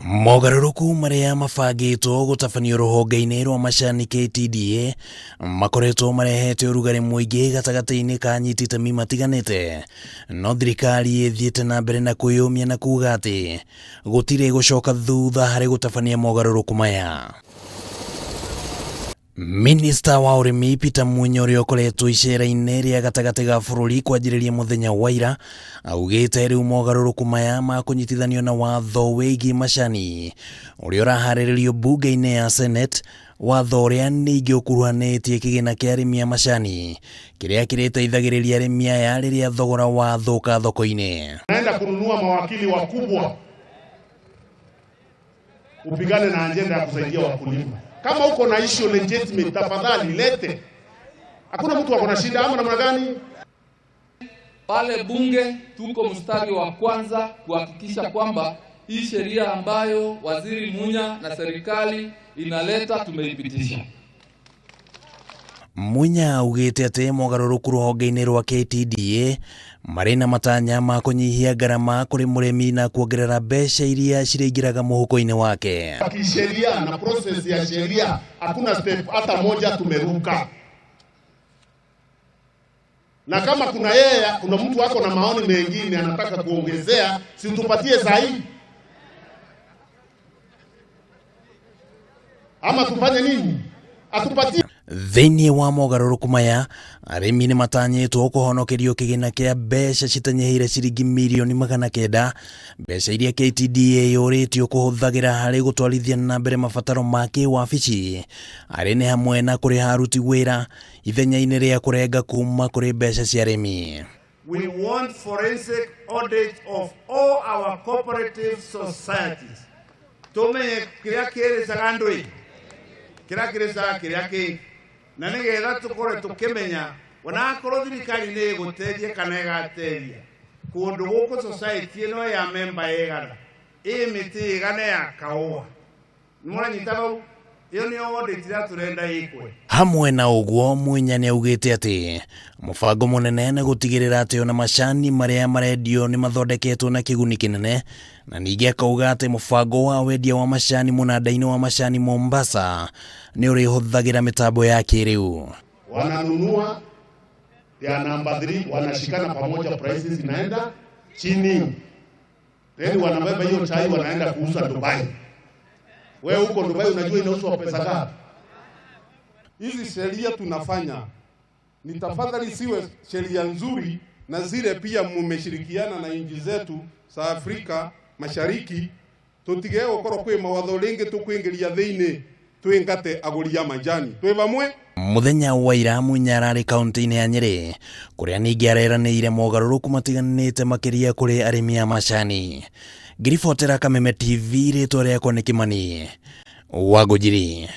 Mogarũrũku marĩa mabangĩtwo gũtabanio rũhonge-inĩ rwa macani KTDA makoretwo marehete ũrugarĩ mũingĩ gatagatĩ-inĩ ka anyiti itemi matiganĩte, no thirikari ĩthiĩte na mbere na kwĩyũmia na kuga atĩ gũtirĩ gũcoka thutha harĩ gũtabania mogarũrũku maya. Minista wa ũrĩmi Peter Munya ũrĩa ũkoretwo icera-inĩ rĩa gatagatĩ ga bũrũri kwanjĩrĩria mũthenya wa ira augĩte rĩu mogarũrũku maya ma kũnyitithanio na watho wĩgiĩ macani ũrĩa ũraharĩrĩrio mbunge-inĩ ya Senate, watho ũrĩa ningĩ ũkuruhanĩtie kĩgĩna kĩa arĩmi a macani kĩrĩa kĩrĩteithagĩrĩria arĩmi aya rĩrĩa thogora wathũka thoko-inĩ. Naenda kununua mawakili wakubwa upigane na ajenda ya kusaidia wakulima. Kama uko na issue legitimate, tafadhali lete. Hakuna mtu ako na shida ama namna gani? Pale bunge tuko mstari wa kwanza kuhakikisha kwamba hii sheria ambayo Waziri Munya na serikali inaleta tumeipitisha. Munya augĩte atĩ mogarũrũku rũhonge-inĩ rwa KTDA marĩ na matanya ma kũnyihia ngarama kũrĩ mũrĩmi na kuongerera mbeca iria cirĩingĩraga mũhuko-inĩ wake. Kisheria na process ya sheria hakuna step hata moja tumeruka. Na kama kuna yeye, kuna mtu ako na maoni mengine anataka kuongezea, si tupatie sahihi ama tufanye nini? Atupatie. Thĩinĩ wa mogarũrũku maya, arĩmi nĩ matanyĩtwo kũhonokerio kĩgĩna kĩa mbeca citanyihĩire ciringi mirioni 900, mbeca iria KTDA yũrĩtio kũhũthagĩra harĩ gũtwarithia na mbere mabataro ma kĩwabici, arĩ nĩ hamwe na kũrĩha aruti wĩra ithenya-inĩ rĩa kũrenga kuma kũrĩ mbeca cia arĩmi. We want forensic audit of all our cooperative societies. Tumenye kiria kiricaga andu ĩ, kiria kiricaga kiria kĩngĩ, na nĩgetha tũkorwe tũkĩmenya onakorwo thirikari nĩ ĩgũteithia kana ĩgateithia kũndũ gũkũ society ĩno ya memba ĩgana ĩ mĩtĩ ĩgana ya kahũa. Nĩmũranyita hau? Ĩyo nĩyo audit ĩrĩa tũrenda ĩkwe. Hamwe na ũguo, Munya nĩ augĩte atĩ mũbango mũnene nĩ gũtigĩrĩra atĩ ona macani marĩa marendio nĩ mathondeketwo na kĩguni kĩnene, na ningĩ akauga atĩ mũbango wa wendia wa macani mũnanda-inĩ wa macani Mombasa nĩ ũrĩhũthagĩra mĩtambo ya kĩrĩu. Wananunua ya namba 3, wanashikana pamoja, prices zinaenda chini. Then wanabeba hiyo chai wanaenda kuuza Dubai. Wewe huko Dubai unajua inauzwa pesa ngapi? Hizi sheria tunafanya ni tafadhali siwe sheria nzuri, na zile pia mumeshirikiana na nchi zetu za Afrika Mashariki, tutige gukorwo kwi mawatho ringi tukwingiria thiini twingate aguri a majani twi vamwe. Mũthenya wa ira Munya ararĩ kaunti-inĩ ya Nyĩrĩ kũrĩa ningĩ areranĩire mogarũrũku matiganĩte makĩria kũrĩ arĩmi a macani. Ngĩribotera Kameme TV, rĩtwa rĩakwa nĩ Kĩmani Wangũnjiri.